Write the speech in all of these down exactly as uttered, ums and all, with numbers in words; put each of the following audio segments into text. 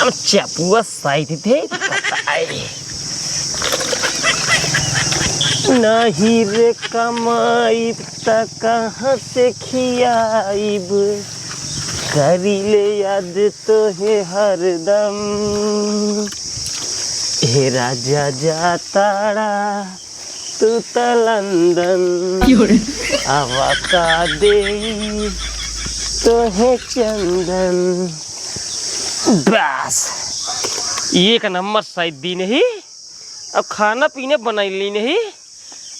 चपुआ साइत थे बताए। नहीं रे कमाई त कहाँ से खियाइब, करी ले याद तोहे हरदम। हे राजा जाताड़ा, तू त लंदन। क्यों रे? आवा का देई तोहे चंदन। बस, एक नंबर साइत दी नहीं। अब खाना पीने बनैली नहीं।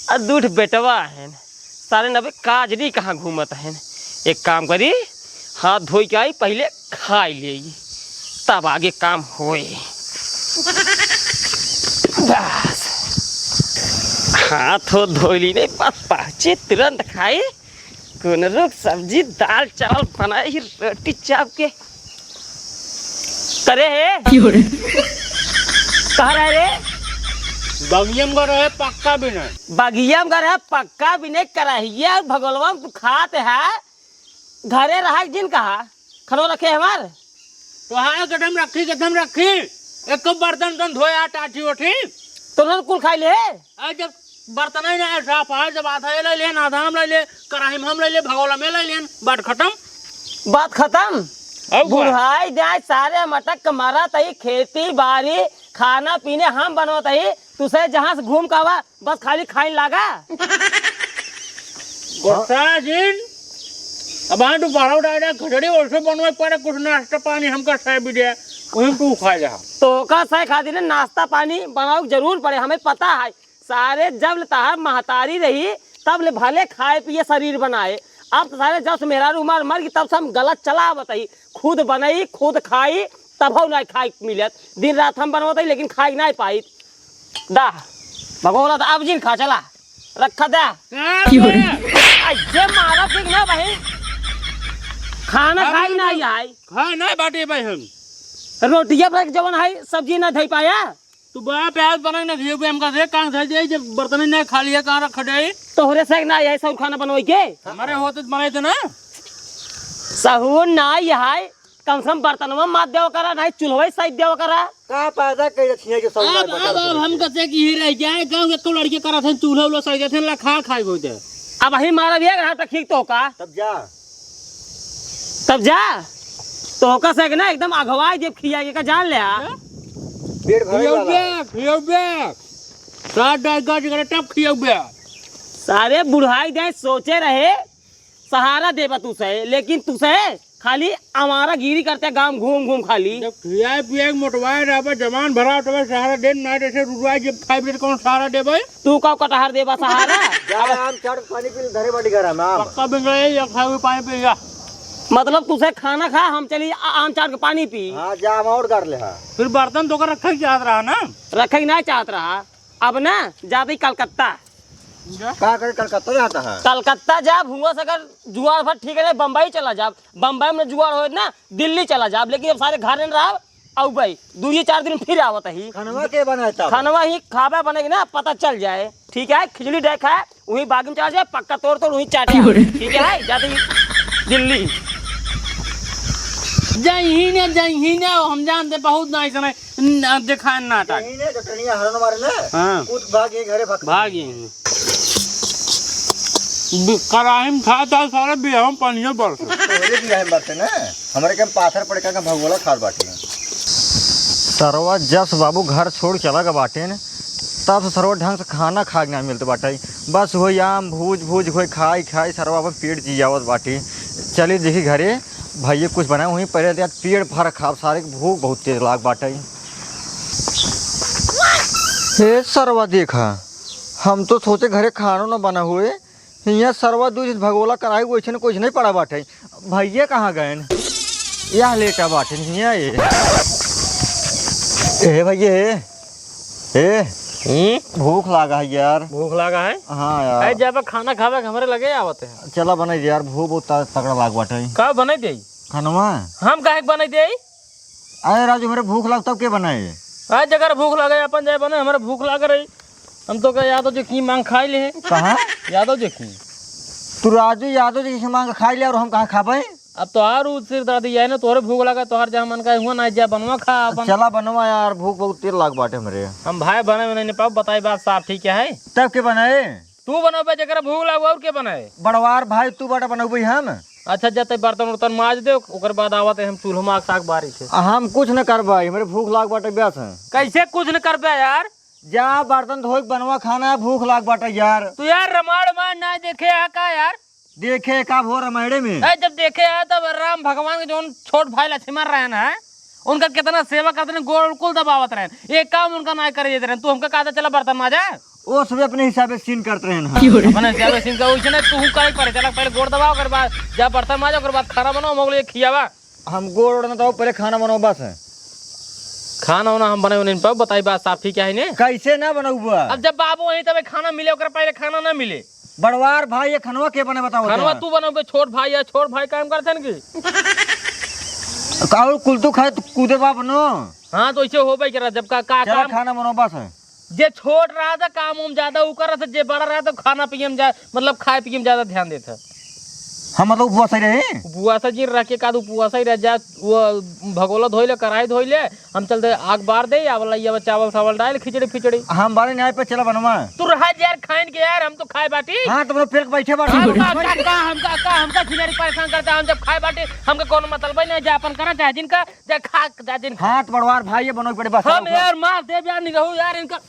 अब दूठ बेटवा है, सारे नबे काजरी कहाँ घूमत है। एक काम करी, हाथ धोई के आई, पहिले खाई लेई, तब आगे काम होए। बस, हाथ हो धोई ली नहीं, बस पहुँचे तुरंत खाई। कौन रोग सब्जी, दाल, चावल बनाई, रोटी चाप के। करे है? क्यों रे? कहाँ रहे रे? बगिया में रहे पक्का भी नहीं। बगिया में रहे पक्का भी नहीं, कराहिया भगोलवा में तू खात है। घरे रहा एक दिन कहा, खनो रखे हमार। तो हाँ, गदम रखी, गदम रखी। एको बर्तन तन धोया, टाठी ओठी। तो उन्होंने कुल खाई ले। आ, जब बर्तन ही ना है साफ, आ, जब आधा ये ले लेन, आधा हम ले ले, कराही में हम ले ले, भगोला में ले लेन, बात खत्म। बात खत्म। और का? बुढ़ाई जाए, सारे मटक के मरत ही, खेती बाड़ी, खाना पीने हम बनवत ही, तुसे जहाँ से घूम के आवा, बस खाली खाइन लागा। गुस्सा जिन, अब हाँ तू पराठा डाल दे, खिचड़ी वैसे बनवे पड़े, कुछ नाश्ता पानी हमका सह भी दे, वही तू खा जा। तो का सह खातिर नाश्ता पानी बनावे के जरूर पड़े, हमें पता है। सारे जब ले तहार महतारी रही, तब ले भले खाए पिए शरीर बनाए। अब तो सारे जब से मेहरारू हमार मर गई, तब से हम गलत चला आवत ही। खुद बनई, खुद खाई, तबहु नाहीं खाए के मिलत। दिन रात हम बनवत ही, लेकिन खाए के नाहीं पाई। दा, भगोला दा, अब जिन खा, चला, रखा दा। का बे? ऐसे मारा ठीक ना भाई, खाना हम खाए के नाहीं आई। खाए नाहीं बाटे भाई हम। रोटिया पर जवन है, सब्जी ना धई पाया। तू बड़ा प्याज बना ना खियो बे, हमका से कान धर जाई, जब बर्तन ही ना खा लिया, कहाँ रख दे? तोहरे से ना यही सब खाना बनवाई के? हमारे होते तो बनाई थे ना। सहूर ना यही, कम से कम बर्तनवा माज देवा करा, नहीं चूल्हा साइड देवा करा। का पैदा कइले छिया जो सब अब, बता अब, अब दे। हम कसे की ही रह जाए, गाँव के तो लड़के करा थे, चूल्हा उल्हा साइड थे, ला खा खाई होते। अब ही मारा भी एक घंटा ठीक तो का? तब जा। तब जा, तोहका से ना एकदम अघवाई देब खिया के, का जान ले आ। पेट भरे खियौबे, वाला। खियौबे। सात डाल गाज करे तब खियौबे। सारे बुढ़ाई दे सोचे रहे सहारा देबा तुसे, लेकिन तुसे खाली आवारागिरी करते गाँव घूम घूम खाली। जब खियाए पियाए के मोटवाए रहबे, जवान भरा उठबे, सहारा देन ना, जैसे रुरुआए जब खाए पिए कौन सहारा देबे? तू का कटहर देबा सहारा? जा, आम चाट के पानी पी ले, धरे बाटी गरम आम। पक्का बिन रहे, या खाए हुए पानी पी जा। मतलब तुसे खाना खा, हम चली आ-, आम चाट के पानी पी। हाँ, जा, हम और कर ले, हाँ। फिर बर्तन धोकर रखे के चाहत रहा ना? रखे के ना चाहत रहा। अब ना, जाते ही कलकत्ता। जा। का करे कलकत्ता जाता है? कलकत्ता जा, भुआ से अगर जुगाड़ भर ठीक है, बम्बई चला जा। बम्बई में जुगाड़ होए ना, दिल्ली चला जा। लेकिन अब सारे घर में रहा, अउबे, दुइये चार दिन फिर आवत ही। खनवा के बनाए तब? खनवा ही खाबे बने के ना, पता चल जाए। ठीक है, खिचड़ी डाय खाए, वहीं बागी में चला जाए, पक्का तोड़ तोड़ वहीं चाटे। क्यों रे? ठीक है, जाते ही दिल्ली। जय ही ने, जय ही ने, हम जानते बहुत ना ऐसा नहीं, न, दिखाए नाटक। यही ने जो टनिया हरन मारे ना, हाँ। कूद भाग ये घरे भाग। भाग ये। बि-, कराही में खाता है सारे बियाह में पानियों बरसे। तोहरे बियाह में बरसे ना। हमरे के हम पाथर पड़े का भगोला खात बाटी। सरवा जस बाबू घर छोड़ चला गा बाटे न, तब से सरवा ढंग से खाना खा के ना मिलत बाटे। बस वही आम भूज भूज, वही खाई खाई सरवा अपन पेट जियावत बाटे। चली देखी घरे, भैया कुछ बनाए वहीं पहले दिया, पेट भर खाब, सारे के भूख बहुत तेज लाग बाटे। हे सरवा देखा, हम तो सोचे घरे खानो न बना हुए, हियाँ सरवा दू दिन भगोला कराई, वैसे न कुछ नहीं पड़ा बाटे। भैया कहाँ गए? यह लेटा बाटे हियाँ ये। ए भैया, ए, ए, हम्म? भूख लागा है यार। भूख लागा है? हाँ यार। अरे जब खाना खावे के हमरे लगे आवत है। चला बनाई दे यार, भूख बहुत त-, तगड़ा लाग बाटे। का बनाई दे? खानवा? हम काहे के बनाई दे? अरे राजू, हमरे भूख लाग तब के बनाए? आज जगह भूख लागे, अपन जाए बने, हमरे भूख लाग रही। हम तो का यादव जी की मांग खाई ले। कहाँ? यादव जी की। तू राजू यादव जी की मांग खाई ले और हम कहाँ खाबे? अब तोहार उ सिर दर्द ये है ना, तोहरे भूख लगा, तोहार जहाँ मन का हुआ ना, जा बनवा खा अपन। चला बनवा यार, भूख बहुत तेज लाग बाटे हमरे। हम भाई बने में नहीं पाओ, बताई बात साफ ठीक है। तब के बनाए? तू बनाबे जेकरा भूख लागो, और के बनाए? बड़वार भाई, तू बाटा बनउबे हम। अच्छा, जा तै बर्तन उर्तन माज दे, ओकर बाद आवत है हम चूल्हा में आग साग बारी से। हम कुछ न करबे, हमरे भूख लाग बाटे बस। कैसे कुछ न करबे यार? जा बर्तन धोई के बनवा खाना है, भूख लाग बाटे यार। तू यार रमाड़ मार ना देखे है का यार? देखे का भो रमाड़े में? ए, जब देखे है तब राम भगवान के जौन छोट भाई लक्ष्मण रहे ना, उनका कितना सेवा करत रहे, गोड़ कुल दबावत रहे, एक काम उनका ना करे देत रहे। तू हमका कहता चला बर्तन माजा। वो सब अपने हिसाब से सीन करत रहे हैं। अपने हिसाब से सीन का वैसे ना तू करे पड़े, चला पहले गोड़ दबाओ, ओकर बाद जा बर्तन माजा, ओकर बाद खाना बनाओ, मोगले खियावा। हम गोड़ ओड़ न दबाओ, पहले खाना बनाओ बस। खाना वाना हम बने नहीं पाओ, बताई बात साफ ठीक है ने? कैसे ना बनउबा? अब जब बाबू वहीं तबे खाना मिले, ओकर पहले खाना ना मिले। बड़वार भाई, ये खनवा के बने बताओ खनवा तो। तू बनउबे, छोट भाई है, छोट भाई काम करत हन की? काऊ कुल तू खाए, तू कूदे बाप नो। हाँ, तो ऐसे होबे करा, जब का, का चला काम खाना बनाओ बस। जे छोट रहा था, काम उम ज्यादा उ करत, जे बड़ा रहा था, खाना पिए में जा-, मतलब खाए पिए में ज्यादा ध्यान देत है। हम मतलब उपवास ही रहे? उपवास जिन रह के का, उपवास ही रह जा, वो भगोला धोई ले, कढ़ाई धोई ले, हम चलते आग बार दे, या वाला, ये चावल सावल डाल, खिचड़ी फिचड़ी। हम बारे न्याय पे चला बनवा। तू रहा यार, खाइन के यार, हम तो खाए बाटी। हाँ, तुम लोग फिर बैठे बाटी। हम का, का, का, हमका, का, हमका खिलाड़ी परेशान करता है, हम जब खाए बाटी, हमका कौनो मतलब ही नहीं, जा अपन करना चाहे जिनका, जा खा, जा जिनका। हाँ, तो बड़वार भाई, ये बनो पड़े बस। हम यार मार दे यार, नहीं रहू यार इनका।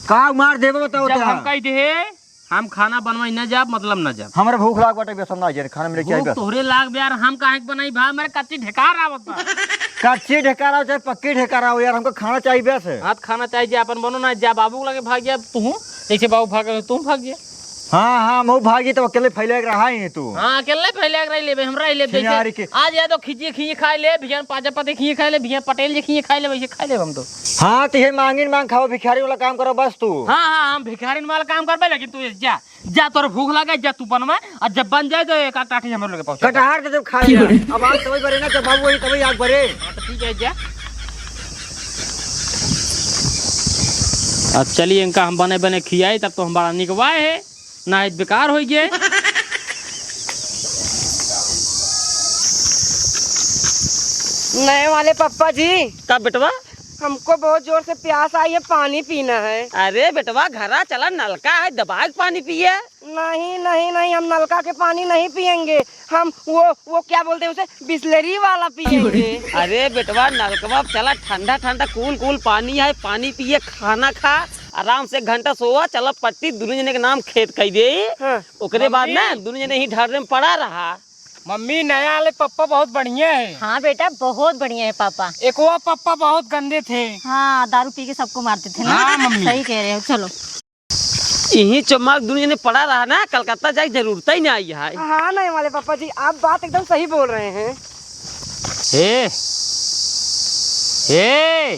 का मार देबे बताओ जब तो। हम कह दे, हम खाना बनवाई ना जाब, मतलब ना जाब। हमरे भूख लाग बाटे, बेसन ना जाए, खाना मिले के भूख चाहिए। तोहरे लाग बे यार, हम काहे के बनाई भा, हमरे कच्ची ढेकार आवत बा। कच्ची ढेकार आओ चाहे पक्की ढेकार आओ यार, हमको खाना चाहिए बस। हाँ, तो खाना चाहिए, अपन बनो ना, जा बाबू के लगे भाग जा तू, जैसे बाबू भाग गए, तू भाग जा। हाँ, हाँ, हम भागी तो अकेले फैले के रहा ही नहीं तू। हाँ, अकेले फैले के रह लेबे, हमरा ही लेबे छिनारी जैसे के। आज यादव खींचिए खींचे खाए ले, भियान पाजा पते खींचे खाए ले, भियान पटेल जी खींचे खाए ले, वैसे खाए ले हम तो। हाँ, तो ये मांगिन मांग खाओ, भिखारी वाला काम करो बस तू। हाँ, हाँ, हम भिखारिन वाला काम करबे, लेकिन तू जा। जा, तोर भूख लागे, जा तू बनवा, और जब बन जाए तो एक आध टाटी हमरे लगे पहुंचा दे। कटहर के जब खा लिया, अब आग तबे बरे ना, जब बाबू वही तबे आग बरे। हाँ, तो ठीक है, जा। अब चलिए, इनका हम बने बने खियाई, तब तो हम बड़ा निकवाए है, ना है बेकार हो गए। नए वाले पप्पा जी। का बेटवा? हमको बहुत जोर से प्यास आई है, पानी पीना है। अरे बेटवा, घरा चला, नलका है, दबाए के पानी पिए। नहीं, नहीं, नहीं, हम नलका के पानी नहीं पिएंगे। हम वो, वो क्या बोलते हैं उसे, बिसलेरी वाला पिएंगे। अरे बेटवा, नलकवा पे चला, ठंडा ठंडा cool cool पानी है, पानी पिए, खाना खा, आराम से घंटा सोवा, चला पट्टी दुनू जने के नाम खेत कई दे। हाँ। ओकरे बाद ना मम्मी। दुनू जने ही ढर्रे में पड़ा रहा। मम्मी, नया वाले पप्पा बहुत बढ़िया है। हाँ बेटा, बहुत बढ़िया है पापा। एकवा पप्पा बहुत गंदे थे। हाँ, दारू पी के सबको मारते थे ना। हाँ, मम्मी। सही कह रहे हो, चलो। यही चमाक दुनिया में पड़ा रहा ना, कलकत्ता जाए जरूरत ही नहीं आई है। हाँ, नए वाले पापा जी, आप बात एकदम सही बोल रहे हैं। हे, हे।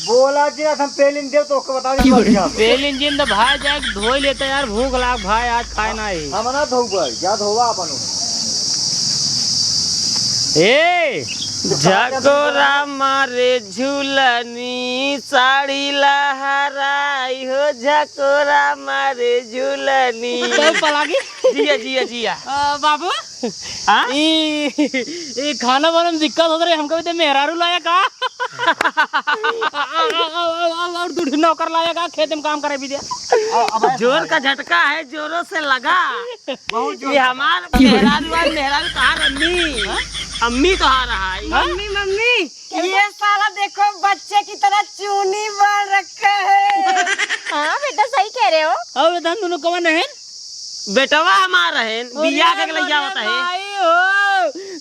बोला जी, हम पेल इंजन देव तो ओके बता दी। पेल इंजन तो भाई जाए धोई लेता यार, भूख लाग भाई, आज खाए ना ही। हम ना धोबे, जा धोवा अपन। ए, झकोरा मारे झुलनी, साड़ी लहराई हो, झकोरा मारे झुलनी। तो पलागी? जिया, जिया, जिया। अ, बाबू, हाँ? ई, ई खाना बनाने में दिक्कत होत रहे, हमका भी दे मेहरारू लाया का? और दू ठे नौकर लाया का, खेत में काम करे भी दे। अब जोर का झटका है, जोरों से लगा। बहुत जोर ये का। हमार मेहरारू, आज मेहरारू कहाँ रही? अम्मी तो आ रहा है। मम्मी, मम्मी, ये साला देखो बच्चे की तरह चूनी बन रखा है। हाँ बेटा, सही कह रहे हो। अब इधर दोनों कौन है? बेटवा हमार है, ओ बियाह रे करके लइ जावत है। माई हो,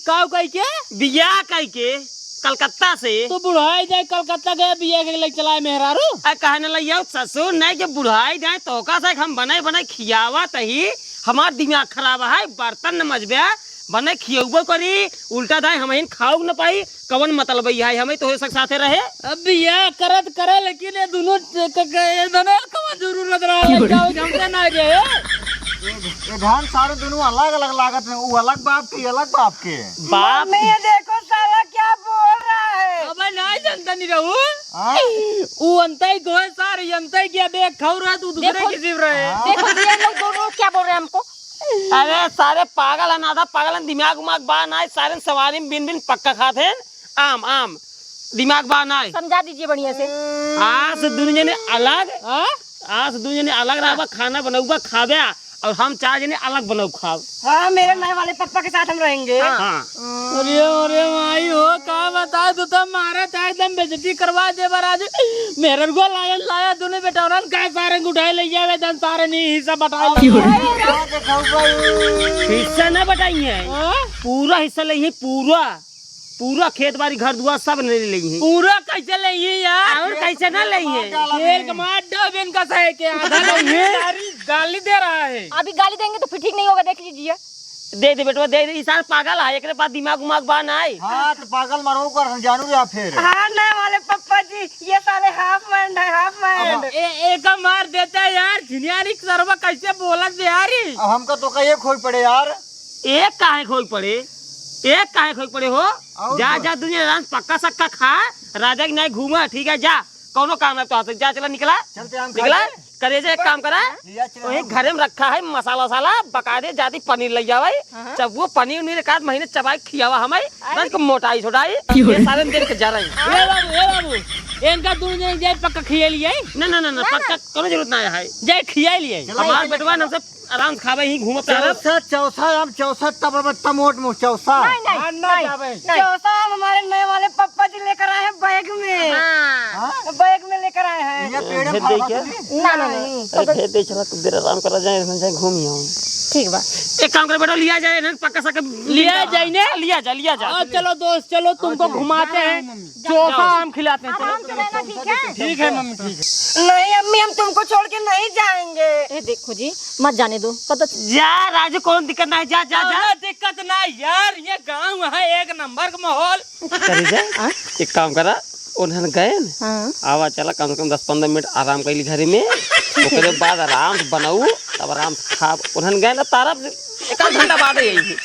काऊ कहि के? बियाह कहि के, कलकत्ता से। तो बुढ़ाई जाए, कलकत्ता गए, बियाह करके लइ चलाए मेहरारू। आ, कहे न लइ आओ ससुर, नहीं जब बुढ़ाई जाए, तो का से हम बने बने खियावत ही, हमार दिमाग खराब है, बर्तन न मजबे, बने खियउबो करी, उल्टा दाएं हमहिन खाउक न पाई, कवन मतलब है, हमें तोहरे सक साथे रहे? अब बियाह करत करे, लेकिन ये दुनों क-, क-, ये दुनों कवन जरूरत रहा, की बोले? जाओ, हमसे ना रहे। ये धान सारे दुनों अलग अलग लागत हैं, वो अलग बाप के, ये अलग बाप के। बाप। मम्मी, ये देखो साला क्या बोल रहा है। अबे नहीं जानता नहीं रहू। हाँ? वो अंतई को है सारे, अंतई की अब एक खाऊ रहा, तू दूसरे देखो, की जीव रहे। हाँ। देखो, ये लोग दोनों क्या बोल रहे हैं हमको। अरे सारे पागल हन, आधा पागल हन, दिमाग उमाग बा नाहीं, सारे सवारी में बिन बिन पक्का खात हैं। आम, आम, दिमाग बा नाहीं। समझा दीजिए बढ़िया से। आज से दुनू जने अलग, हाँ? आज से दुनू जने अलग रहबा, खाना बनउबा, खाबे, और हम चार जने अलग बनउब खाब। हाँ, मेरे नए वाले पप्पा के साथ हम रहेंगे। हाँ। अरे, अरे माई हो, का बताए, तू तो मारा था, एकदम बेइज्जती करवा दे बा राजू। मेहररुआ लाया, लाया, दुनू बेटौरन का सारे उठाए ले जावे, दन सारे नहीं हिस्सा बटाए ले। का देखाऊ भाई? हिस्सा ना बटाई है, हाँ? पूरा हिस्सा लेइहैं, पूरा। पूरा खेत बारी, घर दुआर सब ले लेइहैं। पूरा कैसे लेइहैं यार? और कैसे ना लेइहैं? एक मार दो बिन का सहे के आधा लेइहैं। गाली दे रहा है। अभी गाली देंगे तो फिर ठीक नहीं होगा, देख लीजिए। दे दे बेटवा, दे दे। ई सार पागल है, एकरे पास दिमाग उमाग बा नाहीं। हाँ, तो पागल मरो कर जानू या फिर। हाँ, नए वाले पप्पा जी, ये साले half mind है, half mind। अब ए, एका मार देते हैं यार, झिनियारी सरवा कैसे बोलत बिहारी? अब हमका तो का एक होई पड़े यार। एक काहे खोई पड़े, एक काहे खोई पड़े हो? और जा, बोल। जा, दुनिया रात पक्का सक्का खा, राजा की नाई घूमा, ठीक है, जा, कौनो काम ना तो हाथ से, जा, चला, निकला, चलते हम निकला, खाते। करेजा एक काम करा, लिया चला वही हम। घरे में रखा है मसाला वसाला, बका दे, जाती पनीर ले जावा, हाँ। जब वो पनीर उनीर एक आध महीने चबाई खियावा हमें, अरे। बस को मोटाई छोटाई, क्यों ये रे? सारे दिन के जा रहे हैं। ए बाबू, ए बाबू, इनका दोनों जने जाए पक्का खिया लिए। ना, ना, ना, ना, ना, पक्का ना। कोनो जरूरत ना है। जाए खिया लिए। चला, हमार चला, बेटवा चला। ना सब आराम से खावे ही, घूमत चौसा, चौसा, हम चौसा, तब अब तमोट मुँह चौसा। नहीं, नहीं, हाँ, ना नहीं, जावे। नहीं। चौसा हम हमारे नए वाले पप्पा जी लेकर आए हैं बैग में। हाँ। हाँ? बैग में लेकर आए हैं। ये पेड़ में भेज दे फल क्या? बात नहीं। ना, ना, नहीं। अरे भेज दे, चला कुछ देर आराम करा जाए, हम जाए घूम ही आऊँ। ठीक बा। एक काम करे बेटा, लिया जाए ना, पक्का सा के लिया जाए ना? लिया जा, लिया जा। हाँ, चलो दोस्त, चलो तुमको घुमाते हैं। चौसा आम खिलाते हैं, चलो। आराम से रहना, ठीक है? ठीक है मम्मी, ठीक है। नहीं अम्मी, हम तुमको छोड़ के नहीं जाएंगे। ए, देखो जी, मत जाने दो, पता जा राजू, कौन दिक्कत ना है, जा, जा, जा। कौनो दिक्कत ना यार, ये गाँव है एक नंबर का माहौल। करी जाए, हाँ? एक काम करा, उन्हन गए न, हाँ। आवा चला कम से कम दस पन्द्रह मिनट आराम कर ली घरे में, ओकरे बाद आराम से बनाऊ, तब आराम से खाब। उन्हन गए न तारा एक आध घंटा बाद ही आई।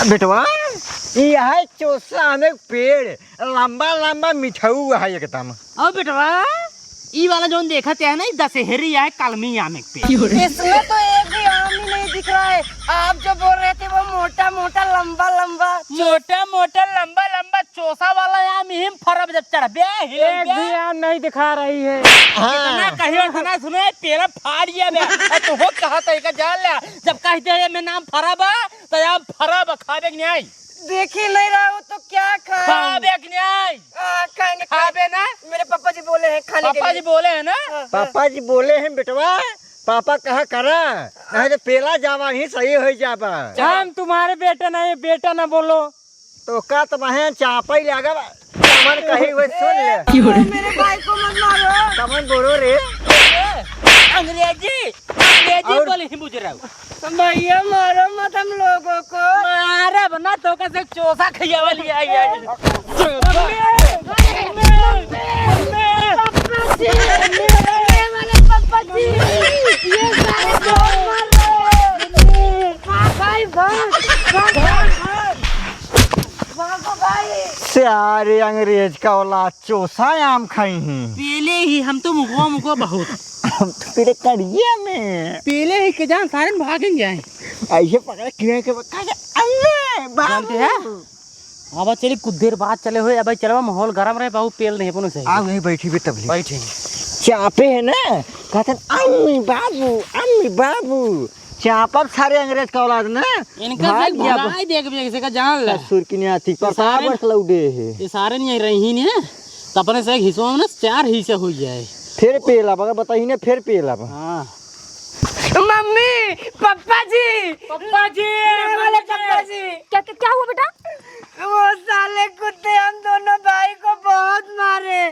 बेटवा, ई है चौसा आमे के पेड़, लंबा लंबा मिठऊ है एकदम। ओ बेटवा, ई वाला जौन देखत है ना, ई दशहरी है, कलमी आमे के पेड़। इसमें तो एक भी आम ही नहीं दिख रहा है। आप जो बोल रहे थे वो मोटा मोटा लंबा लंबा। मोटा मोटा लंबा लंबा चौसा वाला आम ही फरब जब चढ़बे, हिलबे। एक भी आम नहीं दिखा रही है। हाँ। कितना कहियो, इतना सुनो, पेड़ फाड़ जाबे। अब तो हो कहा था, इका जान ले। जब कह दे, "ये में नाम फरब है," तो आम फरब, खाबे कि नहीं? देख ही नहीं रहा हूँ तो क्या खाएं? खाबे कि नहीं? आ, खाएंगे, खाबे खाएंगे। ना? मेरे पापा जी बोले हैं खाने के पापा जी लिए। बोले हैं ना? हाँ, हाँ। पापा जी बोले हैं बेटवा, पापा कहा करा, नहीं तो पेला जावा ही सही हो जाबा। हम तुम्हारे बेटे नहीं, बेटा ना बोलो। तो का तो बहन चापा ही लागा बा। कमन कही हुए सुन ले। क्यों रे? मेरे भाई को मत मारो। कमन बोलो रे। अंग्रेजी, अंग्रेजी और बोले ही बुझ रहा हूँ। भैया मारो मत हम लोगों को। मारब ना तो कैसे चोसा खइया वाली आई है। पप्पा जी, मेरे वाले पप्पा जी, ये सारे चोर मार रहे हैं। भाग भाई, भाग, भाग, भाग, भाग। भागो भाई। सारे अंग्रेज का औलाद चोसा आम खाई हैं। पीले ही हम तो मुगो मुगो बहुत। हम तो पीले कड़िया में। पीले ही के जान सारे भागन जाए। ऐसे पकड़ किए के बक्का के, अम्मे, बाबू। जानते हैं? अब चली कुछ देर बाद चले हुए, अब चलवा माहौल गरम रहे, बाबू पेल नहीं अपनों से। आ वहीं बैठी भी तबली। बैठे। चापे है ना, कहते हैं, "अम्मी बाबू, अम्मी बाबू।" चापब सारे अंग्रेज का औलाद ना। इनका भाग से जाबो। भगाई दे के किसी का जान ले। ससुर की नहीं आती, ये सारे, बस लौटे है। ये सारे नहीं रही नहीं है, तो अपने से एक हिस्सा में ना चार हिस्से हो जाए। फिर पेला बगा बताई ने, फिर पेला बगा। हाँ। मम्मी, पप्पा जी। पप्पा जी, मेरे वाले मम्मी। पप्पा जी। क्या, क्या, क्या हुआ बेटा? वो साले कुत्ते हम दोनों भाई को बहुत मारे।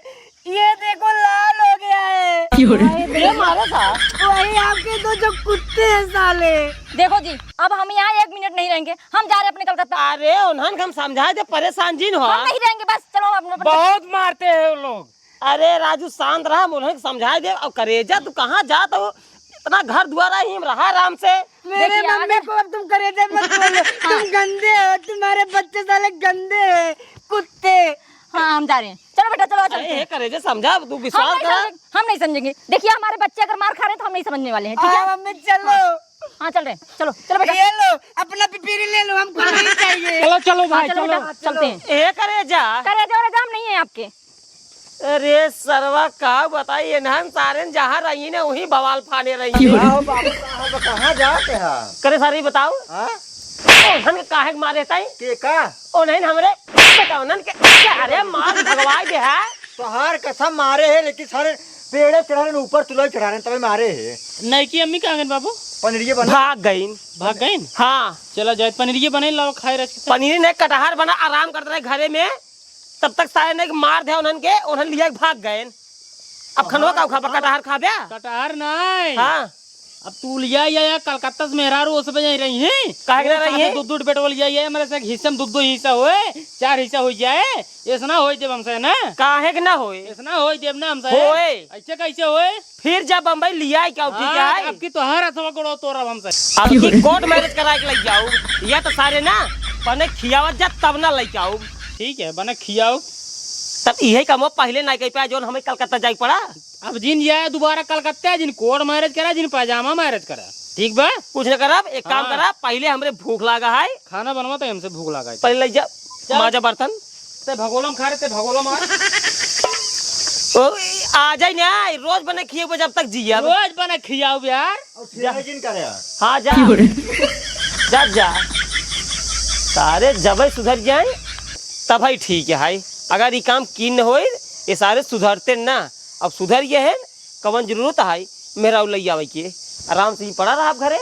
ये देखो लाल हो गया है। क्यों रे? ये मारा था? वही आपके दो जो कुत्ते हैं साले। देखो जी, अब हम यहाँ एक मिनट नहीं रहेंगे, हम जा रहे हैं अपने कलकत्ता। अरे उन्हन के हम समझाए दे, परेशान जिन हो। हम नहीं रहेंगे, बस चलो हम अपने, अपने बहुत मारते हैं वो लोग। अरे राजू शांत रहा, हम उन्हन के समझाए दे। अब करेजा तू कहाँ जात हो? इतना घर दुआर है, हम रहा आराम से। मेरे देखिए, मम्मी अगर को अब तुम करेजा मत बोलो। हाँ। तुम गंदे हो, तुम्हारे बच्चे साले गंदे हैं, कुत्ते। हाँ, हम जा रहे हैं। चलो बेटा, चलो, चलो। अरे, ये करे जे समझा, तू हम विश्वास नहीं कर। समझेंगे, हम नहीं समझेंगे। देखिए, हमारे बच्चे अगर मार खा रहे हैं तो हम नहीं समझने वाले हैं, ठीक है? हाँ, मम्मी, चलो। हाँ, चल रहे हैं, चलो, चलो बेटा। ये लो, अपना पिपीरी ले लो, हमको नहीं चाहिए। चलो, चलो हाँ, भाई, चलो चलो। बेटा, चलते हैं। ए करे जा। करे जा, रे जाम नहीं है आपके। अरे सरवा, का बताई, इन्हन सारेन जहाँ रही ने, वहीं बवाल फाने रही ने। आओ बाबू, कहाँ, कहाँ जाते हैं? करे सारी बताओ। हाँ? ओन्हन के काहे के मारे ताई? के का? ओन्हन हमरे बेटा, ओन्हन के, अरे मार भगवाई दे है। तोहार कसम मारे है, लेकिन सारे पेड़े चढ़ा रहे, ऊपर तुलई चढ़ा रहे, तबे मारे है। नई की अम्मी कहाँ गइन बाबू? पनीरिये बना। भाग गइन। भाग गइन? हाँ। चला जाए, पनीरिये बने, लाओ खाए रच के। पनीरी नहीं, कटहर बना, आराम करते रहे घरे में। तब तक सारे ने मार दे उन्हन के, उन्हन लिया के भाग गए। अब खनवा का उखाबा, कटहर खाबे? कटहर नहीं। हाँ। अब तू लिया या, या कलकत्ता से मेहरारू उस पे जाई रही है। काहे के ना रही है? दो दो बेटवा लिया या, मेरे से एक हिस्से में दो दो हिस्सा होए, चार हिस्सा हो जाए, ऐसा ना होए जब हमसे ना। काहे के ना होए? ऐसा ना होए जब ना हमसे। होए। ऐसे कैसे होए? फिर जब बम्बई लिया है क्या, ठीक हाँ, है? अब की तो हर हथवा गोड़ो तोड़ब हमसे। अब की कोर्ट मैरिज करा के लग जाओ, या तो सारे ना बने खियावत जा तब ना लेके आओ। ठीक है, बने खियाओ। तब इहे काम पहले ना कर पाया, जोन हमें कलकत्ता जाए पड़ा। अब जिन जाए दोबारा कलकत्ता, जिन कोर्ट मैरिज करा, जिन पैजामा मैरिज करा, ठीक बा? कुछ ना करब, एक काम हाँ। करा, पहले हमरे भूख लागा है। खाना बनवा तो हमसे भूख लागा है। पहले ले जा, चल। माजा बर्तन। ते भगोलम खा रे, ते भगोलम आ। ओ, आ जाई ना, रोज बने खियाबो जब तक जियब। रोज बने खियाओ यार। और सेवा किन करे? हाँ, जा। जा, जा। सारे जब सुधर जाए, तब ही ठीक है। अगर ई काम किन होई, ये सारे सुधरते ना। अब सुधर गए हैं, कवन जरूरत है मेहरारू लई आवे के? आराम से ही पड़ा रहा आप घरे।